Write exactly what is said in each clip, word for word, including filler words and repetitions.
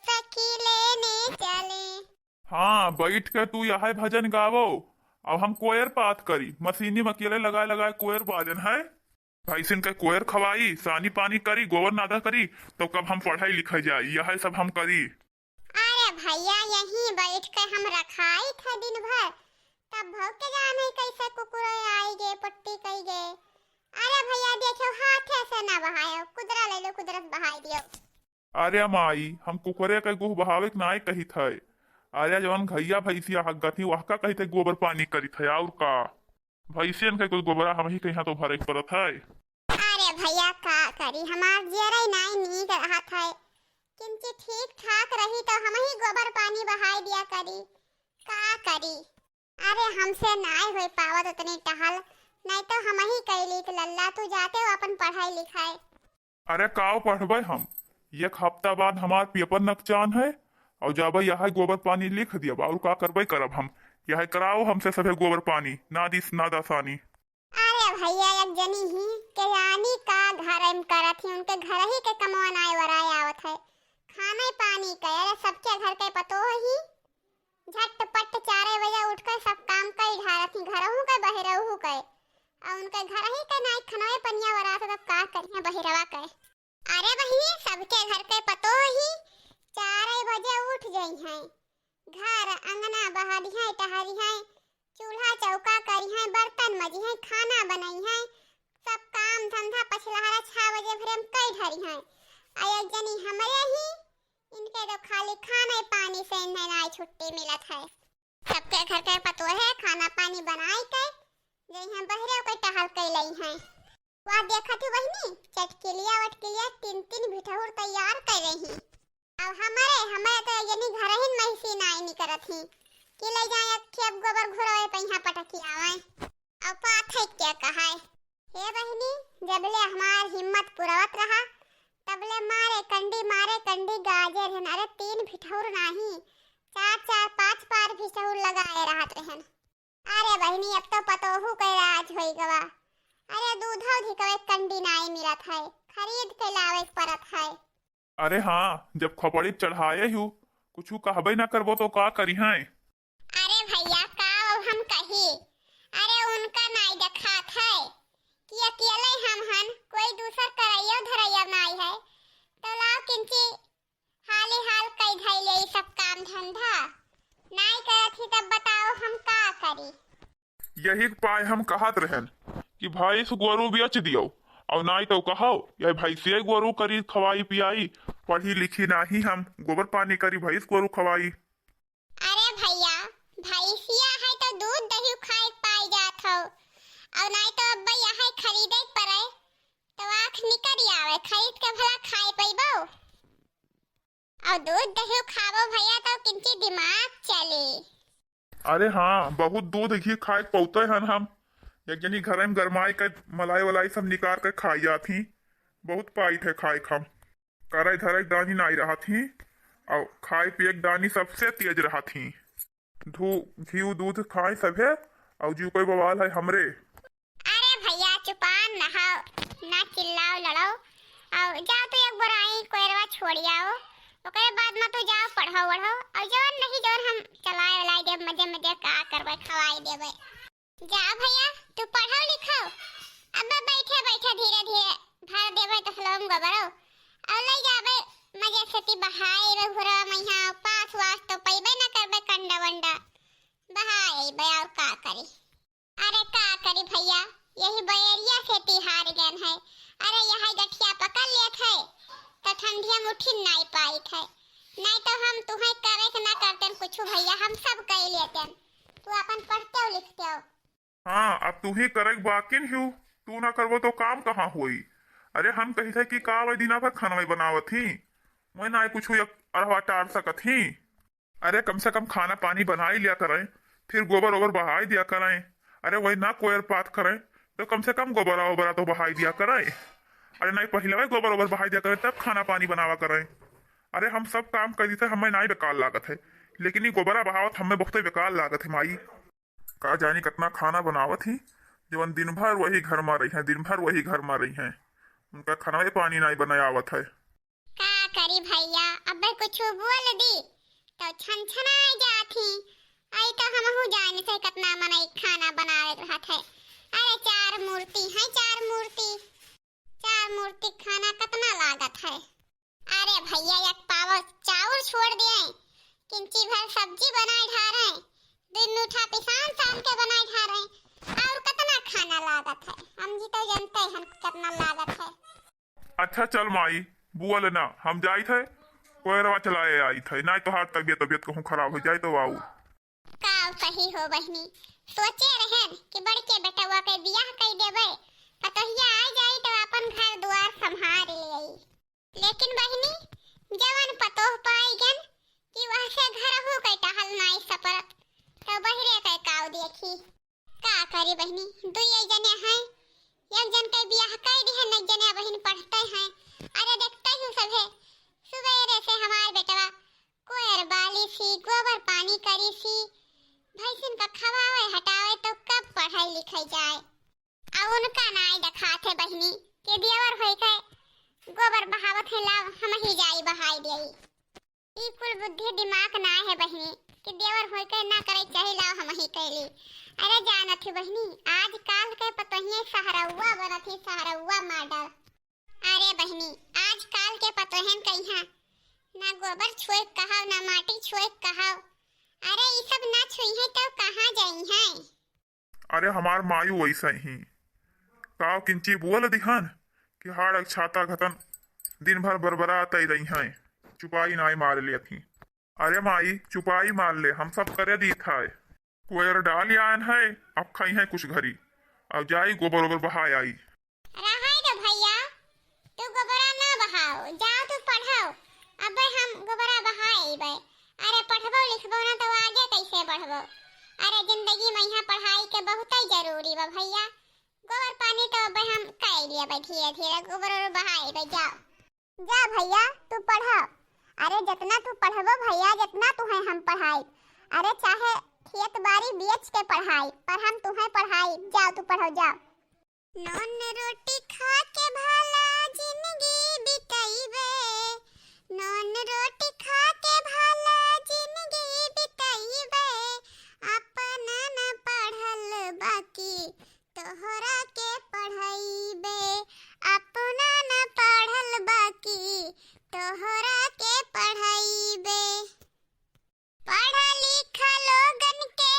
सखी लेने चले। हाँ, बैठ के तू यहै भजन गावो, अब हम कोयर पात करी। मशीनी में अकेले लगाए लगाए कोयर बाजन है। भैंसिन के कोयर खवाई, सानी पानी करी, गोबर नादा करी, तो कब हम पढ़ाई लिखाई जाई, यहै सब हम करी। अरे भैया, यहीं बैठ के हम रखाई थे दिन भर, तब भौंक के जाने कैसे कुकुर आई गे, पट्टी कई गे। अरे भैया, देखो, हाथे से ना बहायो, कुदरा ले लो, कुदरत बहाई दियो। अरे माई, हम कुकुरे के गुह बहावे के नाय कहित है। अरे जवन घैया भैंसिया हगत ही, वहका कहित है गोबर पानी करित है, और का? भैंसियन के कुल गोबरा हमही के यहाँ तो भरे के पड़त है। अरे भैया, का करी, हमार जियरे नाय नीक रहत है। किंची ठीक ठाक रही तो हमही गोबर पानी बहाई दिया करी। का करी? अरे हमसे नाय होई पावत उतनी टहल, नाय तो हमही कई लीत लल्ला, तू जाते हो अपन पढ़ाई लिखाई। अरे काव पढ़बे हम, एक हफ्ता बाद हमार पेपर नकचान है, और जाबे यहै गोबर पानी लिख दियब, और का करबे करब हम, यहै कराओ हमसे सभे गोबर पानी, ना दिस ना दसानी। अरे भैया, एक जनी ही के रानी का घर में करत ही, उनके घर ही के कमवा नाय वराय आवत है, खाने पानी के। अरे सबके घर के पतोह ही झटपट चारे बजे उठ के सब काम कई ढारत ही, घरहू के बहिरहू के, और उनके घर ही के नाई खनवे पनिया वरात, तब का करिहे बहिरवा के। अरे बहिनी, सबके घर के पतोह ही चारे बजे उठ जइहे, घर अंगना बहारिहे, टहरिहे, चूल्हा चौका करिहे, बर्तन मजिहे, खाना बनइहे, सब काम धंधा पछलहरा छह बजे भरे में कई ढारिहे। आ एक जनी हमरे ही, इनके तो खाली खाने पानी से इन्हें नाई छुट्टी मिलत है। सबके घर के पतोहे खाना पानी बनाई के जइहे बहरे ओके टहल के लइहे। वह देखत ही बहिनी, चटकिलिया वटकिलिया तीन तीन भिठहुर तैयार कर रही। अब हमरे, हमरे तो यनी घरहिन महिसी नाई निकरत ही कि ले जाए एक खेप गोबर घुरवे पहिया पटकी आवे। अब पाथे के कहाए। हे बहिनी, जबले हमार हिम्मत पुरवत रहा, तबले मारे कंडी, मारे कंडी गाजे रहन। अरे तीन भिठौर नाही, चार चार पाँच पार भिठौर लगाए रहत रहन। अरे बहिनी, अब तो पतोहू के राज होई गवा। अरे दूधो धिकवे कंडी नाई मिलत है, खरीद के लावे के पड़त है। अरे हाँ, जब खोपड़ी चढ़ाए हू, कुछु कहबे ना करबो तो का करिहैं? अरे भैया, का अब हम कही? अरे उनका नाई देखात है कि अकेले हम हन, कोई दूसर करैया धरैया नाई है, तो लाओ किंची हाली हाल कई धई ले ई सब काम धंधा। नाई करत ही तब बताओ हम का करी? यही के पाए हम कहत रहन कि भैंस गोरू बेच दियो, और नाई तो कहो, यह भैंसिया गोरू करी खवाई पियाई, पढ़ी लिखी नाही हम, गोबर पानी करी भैंस गोरू खवाई। अरे भैया, भैंसिया है तो दूध दही खाए के पाई जात हो, और नाई तो अब यह खरीदे के पड़े, तो आँख निकल आवे, खरीद के भला खाए पैबो? और दूध दही खाबो भैया तो किंची दिमाग चली। अरे हाँ, बहुत दूध घी खाए के पौते हन हम। एक जनी घर में गरमाए के मलाई वलाई सब निकाल के खाई जात ही। बहुत पाइट है खाए के हम। करे धरे के दानी नाई रहत ही। और खाए पिए के दानी सबसे तेज रहत ही। धू-, घी दूध खाए सभे। और जी कोई बवाल है हमरे। अरे भैया, चुपान नहाओ, ना चिल्लाओ, लड़ाओ, और जाओ तो एक बोराई कोयरवा छोड़ आओ, ओकरे बाद में तू जाओ पढ़ो वढ़ो, और जवन नहीं जवन हम चलाए वलाए देब, मजे मजे का करबे, खवाई देबे। जा भैया, तू पढ़ो लिखो, अब बैठे बैठे धीरे धीरे भर देबे तसलोम गोबरो, और ले जाबे मजे से ती बहाए बे घुरा मैया, पास वास तो पैबे ना करबे कंडा वंडा, बहाए बे और का करी। अरे का करी भैया, यही बयरिया से ती हार गन है। अरे यह गठिया पकड़ लेत है, तो ठंडिया में उठिन नाई पाइत है। नाई तो हम तुहें करे के ना करतेन कुछु भैया, हम सब कई लेतेन। तू अपन पढ़ते हो लिखते हो। हाँ, अब तू ही करे के बाकिन हिउ, तू ना करबो तो काम कहाँ होई? अरे हम कही थे कि का वही दिना भर खाना बनावत ही, मैं ना कुछु एक अरहवा टार सकत ही। अरे कम से कम खाना पानी बनाई लिया करें, फिर गोबर ओबर बहाई दिया करें। अरे वही ना कोयर पात करें, तो कम से कम गोबरा ओबरा तो बहाई दिया करें। अरे नहीं, पहले वही गोबर ओबर बहाई दिया करें, तब खाना पानी बनावा करें। अरे हम सब काम कर देते, हमें नहीं बेकार लागत है, लेकिन ये गोबरा बहावत हमें बहुत बेकार लागत है माई। का जानी कितना खाना बनावत ही, जवन दिन भर वही घर में रही हैं, दिन भर वही घर में रही हैं, उनका खाना पानी नहीं बनाया आवत है। का करी भइया, अबे कुछ बोल दी, तो छनछनाइ जात ही। अइ तो हमहू जानित है, कतना मनई खाना बनावे रहत है। अरे, चार मूर्ति है, चार मूर्ति, चार मूर्ति खाना कतना लागत है। अरे भइया, एक पाव चाउर छोड़ दिए, किंची भर सब्जी बनाइ ढारे, दुइ मुठा पिसान सान के बनाइ ढारे, और कतना खाना लागत है, हम जी तो जनते हन कतना लागत है। अच्छा चल माई, बोल ना, हम जाइत है, कोयरवा चलाए आइत है, नाहीं तोहार तबियत, तबियत कहूँ खराब होइ जाए तो आऊ। का कही हो बहिनी, सोचे रहेन कि बड़के बेटवा के बियाह कइ देबे, पतोहिया आ जाई तो अपन घर दुआर संभार लेई। लेकिन बहिनी, जवन पतोह पाइ गन कि वह से घरहू के टहल नाई सपरत, तो बहिरे के काव देखी। का करी बहिनी, दुइये जने हैं, एक जन के बियाह कइ दिहन, एक जने बहिन पढ़ते हैं। अरे देखते ही सभे, सुबेरे से हमार बेटवा कोयर बाली सी, गोबर पानी करी सी, भैंसिन का खवावे हटावे, तो कब पढ़ाई लिखाई जाए। आ उनका नाई देखात है बहिनी, कि देवर होई के गोबर बहावत है, लाव हमही जाई बहाई देई। ई कुल बुद्धि दिमाग ना है बहिनी, कि देवर होई के ना करे चाही, लाव हमही कैली। अरे जानत ही बहिनी, आजकाल के पतोहिए सहरौआ बनत ही, सहरौआ मॉडल। अरे बहिनी, आजकाल के पतोहन कहिया ना गोबर छुए कहव, ना माटी छुए कहव। अरे ई सब ना छुई है तो कहाँ जाई है? अरे हमार माई वैसे ही। काव किंची बोल दिहन कि हाड़ छाता घतन दिन भर बरबरात ही रही हैं, चुपाई नाई मार लेत ही। अरे माई, चुपाई मार ले, हम सब करे दीत है। कोयर डाल आयन है, अब खाई है कुछ घरी, अब जाई गोबर ओबर बहाय आई। रहाई दे भइया, तू गोबरा ना बहाओ, जाओ तू पढ़ाओ, अबे हम गोबरा बहाए अइबे। अरे पढ़बो लिखबो ना तो आगे कैसे बढ़बो? अरे जिंदगी में यहाँ पढ़ाई के बहुत ही जरूरी बा भइया, गोबर पानी तो अबे हम कइ लेबे धीरे धीरे, गोबर ओबर बहाए अइबे, जाओ। जा भइया, तू पढ़ा। अरे, जतना तू पढ़बो भइया, जतना तुहे हम पढ़ाई। अरे, चाहे खेत बारी बेच के पढ़ाई, पर हम तुहे पढ़ाई। जाओ, तू पढ़ो, जाओ। नून रोटी खा के भला जिंदगी बितइबे, नून रोटी खा के भला जिंदगी बितइबे, अपना न पढ़ल बाकी तोहरा के पढ़इबे, अपना न पढ़ल बाकी तोहरा के पढ़इबे। पढ़ा लिखा लोगन के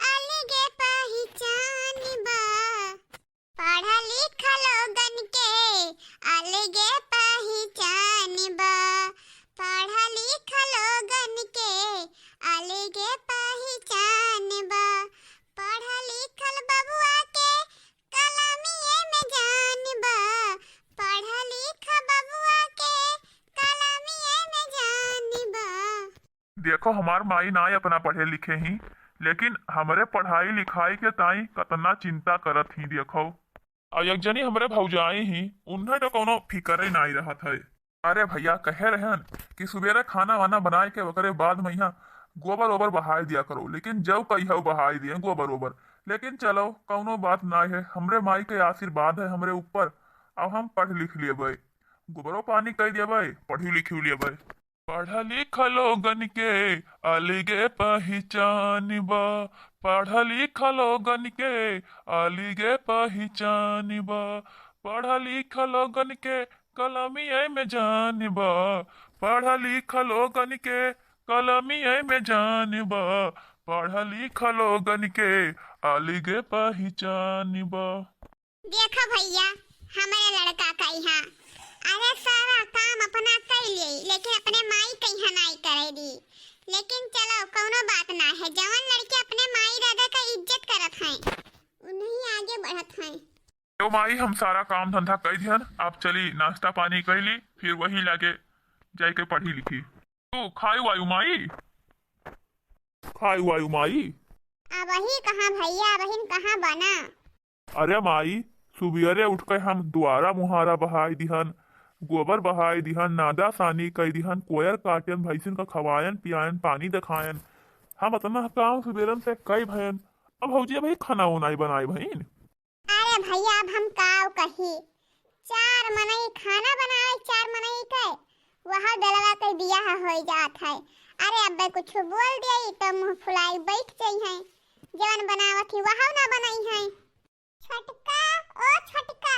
अलगे पहिचान बा, पढ़ा लिखा लोगन के अलगे पहिचान बा, पढ़ा लिखा लोगन के अलगे पहिचान बा। पढ़ल लिखल बबुआ के कलमिए में जान बा, पढ़ल लिखल बबुआ के कलमिए में जान बा। देखो, हमार माई नाई अपना पढ़े लिखे ही, लेकिन हमरे पढ़ाई लिखाई के ताई कतना चिंता करत ही। देखो, और एक जनी हमरे भौजाई ही, उन्हें तो कौनो फिकरे नाई रहत है। अरे भइया, कहे रहन कि सुबेरे खाना वाना बनाए के ओकरे बाद में यहाँ गोबर ओबर बहाए दिया करो, लेकिन जब कहियो बहाए दिए गोबर ओबर। लेकिन चलो, कौनो बात नाई है, हमरे माई के आशीर्वाद है हमरे ऊपर, अब हम पढ़ लिख लेबै, गोबरो पानी कइ देबै, पढ़ी लिखी लेबै। पढ़ा लिखा लोगन के अलगे पहिचान बा, पढ़ा लिखा लोगन के अलगे पहिचान बा, पढ़ा लिखा लोगन के कलमिए में जान बा, पढ़ा लिखा लोगन के कलमिए में जान बा, पढ़ा लिखा लोगन के अलगे पहिचान बा। देखो भइया, हमरे लड़का का इहाँ, अरे सारा काम अपना कइ लेई, लेकिन अपने माई के इहाँ नाई करे दी। लेकिन चलो, कौनो बात ना है, जवन लड़के अपने माई दादा का इज्जत करत हैं, उन्हीं आगे बढ़त हैं। तो माई, हम सारा काम धंधा कइ दिहन, आप चली नाश्ता पानी कइ ली, फिर वही लागे जाइके पढ़ी लिखी। तू खाई वायु माई, खाई वायु माई। अबही कहाँ भइया, अबहिन कहाँ बना? अरे माई, सुबेरे उठ के हम दुआरा मुहारा बहाई दिहन, गोबर बहाई दिहन, नादा सानी कई दिहन, कोयर काटन, भैंसिन का खवायन, पियायन, पानी देखायन। हम अतना काम सुबेरन से कई भयन। अब भौजी अबही खाना उनाई बनाई भईन। अरे भैया, अब हम काव कही, चार मनई खाना बनावे, चार मनई के वह दलवा के बियाह होइ जात है। अरे अब्बे कुछ बोल दिया तो मुँह फुलाई बैठ जइहैं, जवन बनावत ही वह ना बनइहैं। छोटका, ओ छोटका।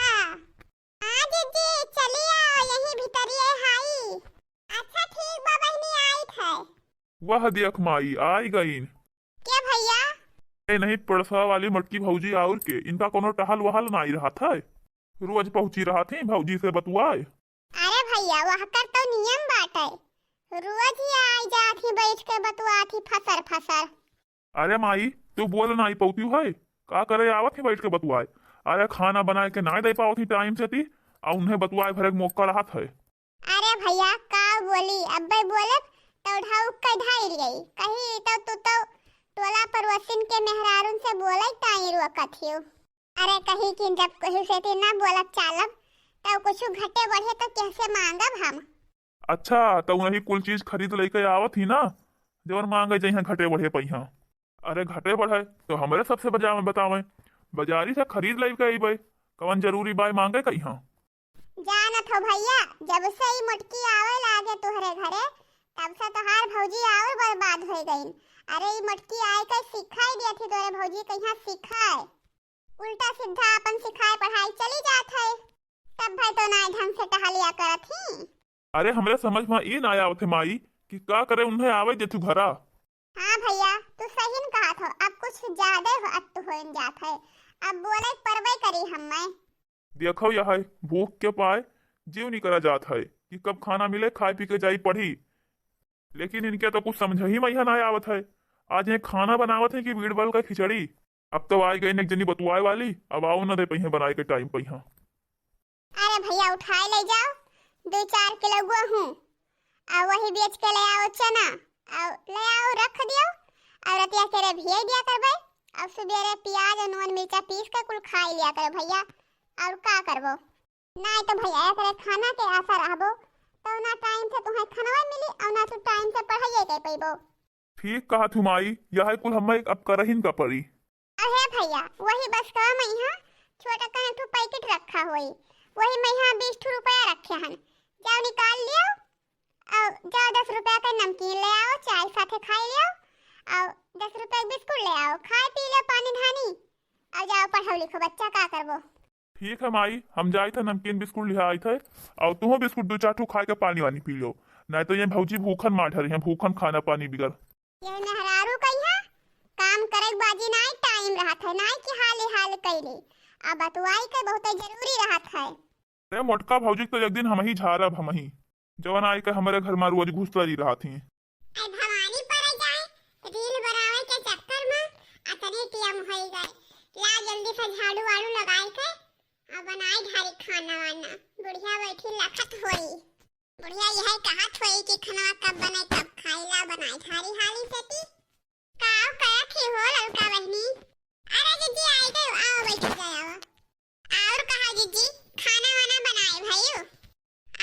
हाँ जीजी, चली आओ, यही भीतरिये हाई। अच्छा ठीक बा बहिनी, आइत है। वह देख माई, आइ गइन। के भइया? ए नहीं, पड़सा वाली मोटकी भौजी, और के, इनका कोनो टहल वहल नाई रहत है, रोज पहुँची रहत ही भौजी से बतुआए। अरे भइया, वहकर तो नियम बाटे, रोज ही आइ जात ही, बैठ के बतुआत ही फसर फसर। अरे माई, तू बोल नाई पउतिउ है, का करे आवत ही बैठ के बतुआए? अरे खाना बनाए के नाई दे पावत ही टाइम से ती, आ उन्हें बतुआए भरे के मौका रहत है। अरे भइया, का बोली, अब्बे बोलब तो ढाउक के ढाई गई, कही तो तू तो टोला पड़ोसिन के मेहरारून से बोले ताई रोकत हियो। अरे कही कि जब केहू से ती ना बोलब चालब, तो कुछ घटे बढ़े तो कैसे मांगब हम? अच्छा, तो वही कुल चीज खरीद लेके आवत ही ना, जवन मांगे जइहाँ घटे बढ़े पइहाँ। अरे घटे बढ़े तो हमरे सबसे बाजार में बतावे, बाजारी से खरीद लेके अइबे, कवन जरूरी बाय मांगे कइहाँ। जानत हो भइया, जब से ई मोटकी आवे लागे तोहरे घरे, तब से तोहार भौजी और बर्बाद होइ गइन। अरे ई मोटकी आए के सिखाई दिया थी तोरे भौजी कइहाँ सिखाए, उल्टा सीधा अपन सिखाए पढ़ाई चली जात है, तब भाई तो नाई ढंग से टहलिया करत ही। अरे हमरे समझ में ई ना आवत है माई कि का करे उन्हें आवे दे तू घरा। हाँ भइया, तू सही न कहत हो, अब कुछ ज्यादा अत्त होइन जात है, अब बोले परबे करी हम्मे। देखो यह है, भूख के पाए जीव निकरा जात है कि कब खाना मिले, खाए पी के जाई पढ़ी, लेकिन इनके तो कुछ समझ ही में ना आवत है। आज ये खाना बनावत है कि बीरबल का खिचड़ी। अब तो आइ गई एक जनी बतुआए वाली, अब आओ न दे पइहाँ बनाए के टाइम पइहाँ। अरे भइया, उठाए ले जाओ दो चार किलो गेहूं, और वही बेच के ले आओ चना, और ले आओ रख दियो, और रतिया के रे भिए दिया करबे, और सुबेरे प्याज और नून मिर्चा पीस के कुल खाई लिया करो भइया, और का करबो? नाई तो भइया एकरे खाना के आशा रहबो, तो ना टाइम से तुम्हें खानवा मिली और ना तू टाइम से पढ़ाइए के पइबो। ठीक कहत हूँ माई, यह कुल हमें अब करहिन का पड़ी। अरे भइया, वही बस का मैं यहाँ छोटा कन एक ठो पैकेट रखा होई, वही मैं यहाँ बीस ठो रुपया रखे हन, जाओ निकाल लियो, और जाओ दस रुपया का नमकीन ले आओ, चाय साथे खाई लियो, और दस रुपया के बिस्कुट ले आओ, खाए पी लियो पानी धानी, और जाओ पढ़ो लिखो बच्चा, का करबो। ठीक है माई, हम जाइत है नमकीन बिस्कुट लिहा आइत है, और तुहो बिस्कुट दो चार ठो खाए के पानी वानी पी लो, नहीं तो ये भौजी भूखन मार रही है, भूखन खाना पानी बिगर। ये मेहरारू कहिया काम करे के बाजी नाई टाइम रहत है, नाई कि हाले हाल कैले, अब बतुआई के बहुत जरूरी रहत है। अरे मोटका भौजी के तो एक दिन हम ही झारब, हम ही जवन आए के हमरे घर में रोज घुसता रही रहत ही। आई भवानी परे जाए, रील बनावे के चक्कर में अतने टीएम होई गए। ला जल्दी से झाड़ू वाड़ू लगाए के आ बनाई ढारी खाना वाना। बुढ़िया बैठी लखत होई। बुढ़िया यह कहत होई कि खाना कब बने, कब खाई, ला बनाई ढारी हाली से ती। का करत ही हो ललका बहिनी? अरे जीजी आई गयो, आओ बैठी जाए, आओ। और कहा जीजी, खाना वाना बनाए भयो?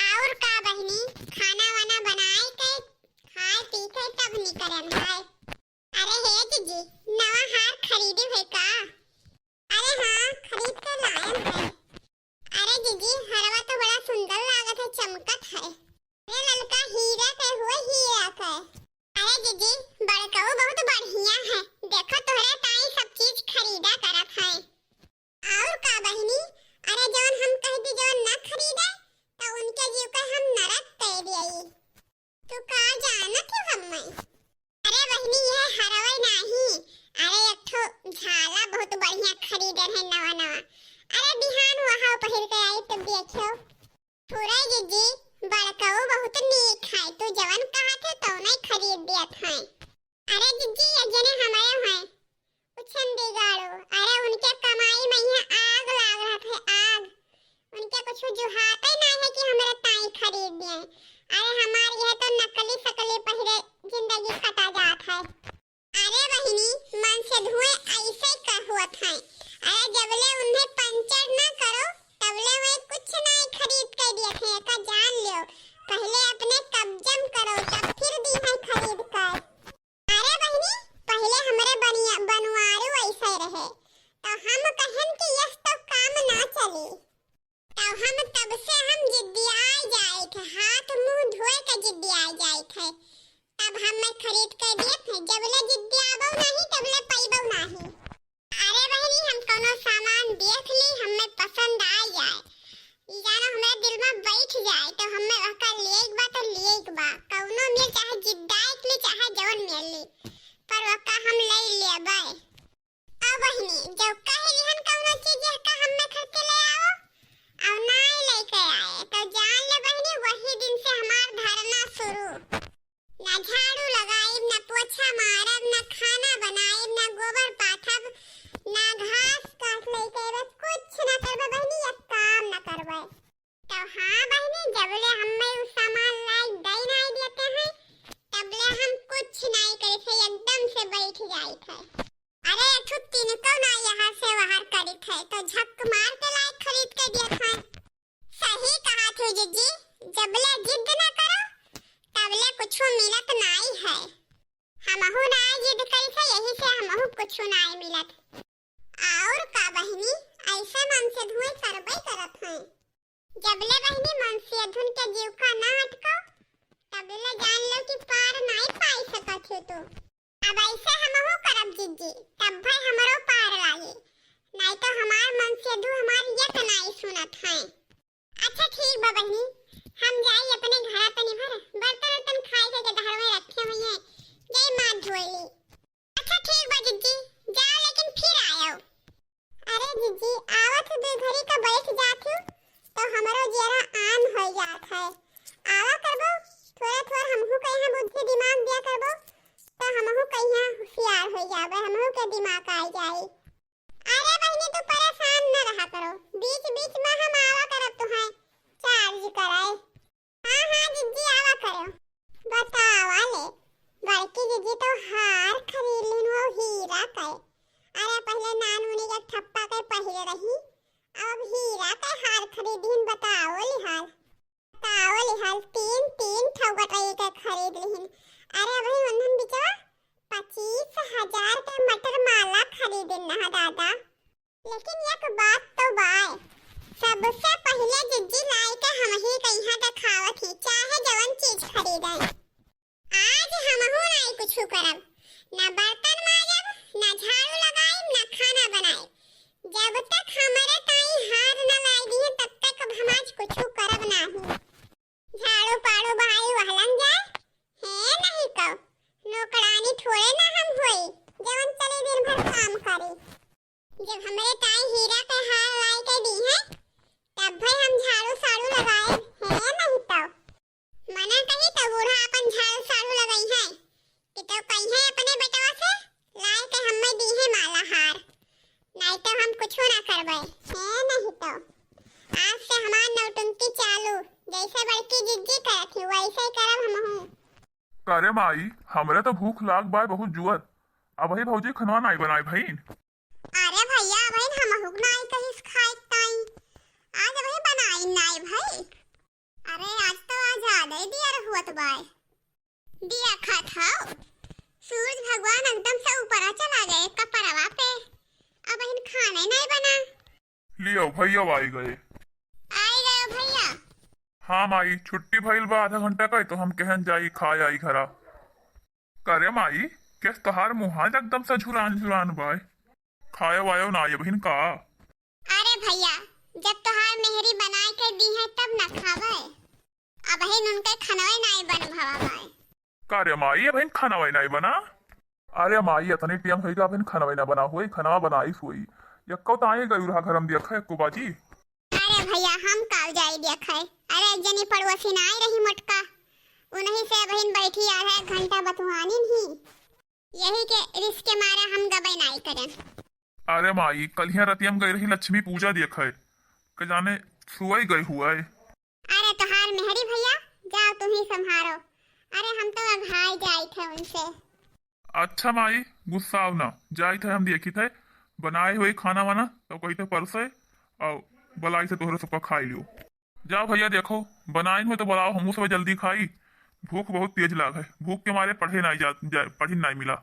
और का बहिनी, खाना वाना बनाए के खाए पी के तब निकरन है। अरे हे जीजी, नवा हार खरीदी है का? अरे हाँ, खरीद के लायन है। अरे जीजी, हरवा तो बड़ा सुंदर लागत है, चमकत है। अरे ललका हीरा के हुए, हीरा के। अरे जीजी, बड़कऊ बहुत बढ़िया है, देखो तोहरे ताई सब चीज खरीदा करत है। और का बहिनी, अरे जौन हम कह दी जौन न खरीदे, तो उनके जीव के हम नरक कह दिए। तू का जानत हो हम्मे? अरे बहिनी, यह हरवई नाही, अरे एक ठो झाला बहुत बढ़िया खरीदे रहे नवा नवा। अरे बिहान वहाँ पहिर के आई तो देखियो। थोड़ा जीजी, बड़कऊ बहुत नीक है, तू जवन कहत है तौने खरीद दियत है। अरे जीजी, ये जने हमारे हैं, उछन बिगाड़ो। अरे उनके कमाई में यहाँ आग लाग रहत है, आग। उनके कुछ जुहाते ना है कि हमरे ताई खरीद दिए। अरे हमार यह तो नकली सकली पहिरे जिंदगी कटा जात है। अरे बहिनी, मन से धुएं ऐसे का हुआ था। अरे जबले उन्हें पंचर ना करो, तबले वे कुछ ना खरीद के दिए थे, का जान लियो। पहले अपने कब्जम करो, तब फिर दी है खरीद कर। अरे बहिनी, पहले हमरे बनिया, बनवारू ऐसे रहे, तो हम कहन कि यस तो काम ना चली। तब हम, तब से हम जिद्दियाए जाए थे, हाथ मुंह धोए पर ओका हम लइ लेबै। अब बहिनी, जब कह लिहन कउनो चीज का हम्मे खर्चे ले आओ, अब नाई लेके आए, तो जान ले बहिनी, वही दिन से हमार धरना शुरू। ना झाड़ू लगाइब, ना पोछा मारब, ना खाना बनाइब, ना गोबर पाथब, ना घास काट लेके अइबे, कुछ ना करबे बहिनी, एक काम ना करबे। तो हाँ बहिनी, जबले हम्मे उ सामान लाई दई नाई देते हैं, तबले हम कुछ नाई करे थे, एकदम से बैठ जाई थे। अरे, अथु तिनको ना यहाँ से वहार करी थे, तो झक मार के लाई खरीद के दिए थे। सही कहा थे जीजी, जबले जिद ना करो, तबले कुछ मिलत नाई है। हमहू ना जिद करी थे, यही से हमहू कुछ नाई मिलत। और का बहिनी, ऐसे मन से धुए करबे करत हैं। जबले बहिनी मन से धुन के जीव का ना अटको, तबले जान लो कि पार नाई पाई सकत हो तू। अब ऐसे हमहू करब जीजी, तब भाई हमरो पार लागे, नाई तो हमार मन से धु हमार यत नाई सुनत हैं। अच्छा ठीक बा बहिनी, हम जाई अपने घरा तनी भर बर्तन उर्तन खाए के गदहर में रखे हुई हैं, जाई माथ धोए ली। अच्छा ठीक बा जिज्जी, जाओ लेकिन फिर आयो। अरे जिज्जी, आवत हूँ, दो घड़ी का बैठ जात हूँ, तो हमरो जियरा आन हो जात है। आवा करबो, थोड़ा थोड़ा हमहू के यहाँ बुद्धि दिमाग दिया करबो, तो हमहू के यहाँ होशियार हो जाबे, हमहू के दिमाग आ जाई। अरे बहिनी, तू परेशान न रहा करो, बीच बीच में हम आवा करब तुहां चार्ज कराए। हाँ, हाँ, जिज्जी, आवा करो। बतावा ले, बड़की जिज्जी तो हार खरीद लिन हो हीरा के। अरे, पहिले नान मुनी के ठप्पा के पहिरे रही, अब हीरा के हार खरीदिन, बताओ लिहाल। बताओ लिहाल, तीन, तीन ठौ गटई के खरीद लिहिन। अरे, अबही उन्हन बिचवा पच्चीस हजार के मटर माला खरीदिन ना दादा। लेकिन एक बात तो बाय, सबसे पहिले जिज्जी लाई के हमही कहिया देखावत ही, चाहे जवन चीज खरीदे। आज हमहू नाई कुछु करब, ना बर्तन माजब, ना झाड़ू लगाइब, ना खाना बनाइब। जब तक हमरे ताई हार न लाई दिहे, तब तक अब हम आज कुछु करब नाही। झाड़ू पाड़ू भाई वहलन जाए, हे नहीं कहो, नौकरानी थोड़े ना हम होई, जवन चली दिन भर काम करी। जब हमरे ताई हीरा के हार लाई के दी है, तब भाई हम झाड़ू साड़ू लगाए, हे नहीं तो। मना कही तो बूढ़ा अपन झाड़ू साड़ू लगाई है, कि तो कही है अपने बेटवा से, लाई के हमें दी है माला हार, नहीं तो हम कुछ ना करबे, हे नहीं तो। आज से हमार नौटंकी चालू, जैसे बड़की जिज्जी करत ही, वैसे ही करब हमहू। अरे माई, हमरे तो भूख लाग बाय बहुत जुअर। अबही भौजी खनवा नाई बनाई भईन। अरे भैया, अबही हमहू नाई कहिस खाए ताई। आज अबही बनाई नाई भाई। अरे आज तो आज ज्यादा ही दिया हुअत बाय। दिया खात हौ। सूरज भगवान एकदम से ऊपरा चला गए कपरवा पे। अबहिन खाने नाई बना। लियो, भैया आई गए। आई गए भैया। हाँ माई, छुट्टी भइल बा आधा घंटा का, तो हम कहन जाई खाए आई घरा। करे माई, केस तोहार मुहान एकदम से झुरान झुरान बाय, खाए वायो ना ये बहिन का? अरे भैया, जब तोहार मेहरी बनाए के दी है तब ना खावे, अबहिन उनके खनवे नाई बन भवा बाय। का रे माई, अबहिन खाना वाई नाई बना? अरे माई, अतनी टेम होई का अबहिन खाना वाई ना बना होई, खाना बनाइस होई। यक्को ताई गई रहा घर में दिया खाए को बाजी। अरे भैया, हम काव जाई दिया खाए। अरे एक जनी पड़ोसी ना आई रही मोटका, उन्हीं से अबहिन बैठी आधा एक घंटा बतुआनी नहीं। यही के रिस के मारे हम गबे नाई करें। अरे माई, कलिया रतिया में गई रही लक्ष्मी पूजा दिया खाए, के जाने सुआई गई हुआ है। अरे तोहार मेहरी भैया, जाओ तुम ही संभारो। अरे हम तो अघाई जाई थे उनसे। अच्छा माई, गुस्साओ ना, जाई थे हम देखी थे, बनाए हुए खाना वाना, तो कही थे परसे, और बुलाई से तोहरे सबका खाई लियो। जाओ भैया देखो, बनाइन हुए तो बुलाओ, हमहू सब जल्दी खाई, भूख बहुत तेज लाग है, भूख के मारे पढ़े नाई जा, जा, पढ़ी नाई मिला।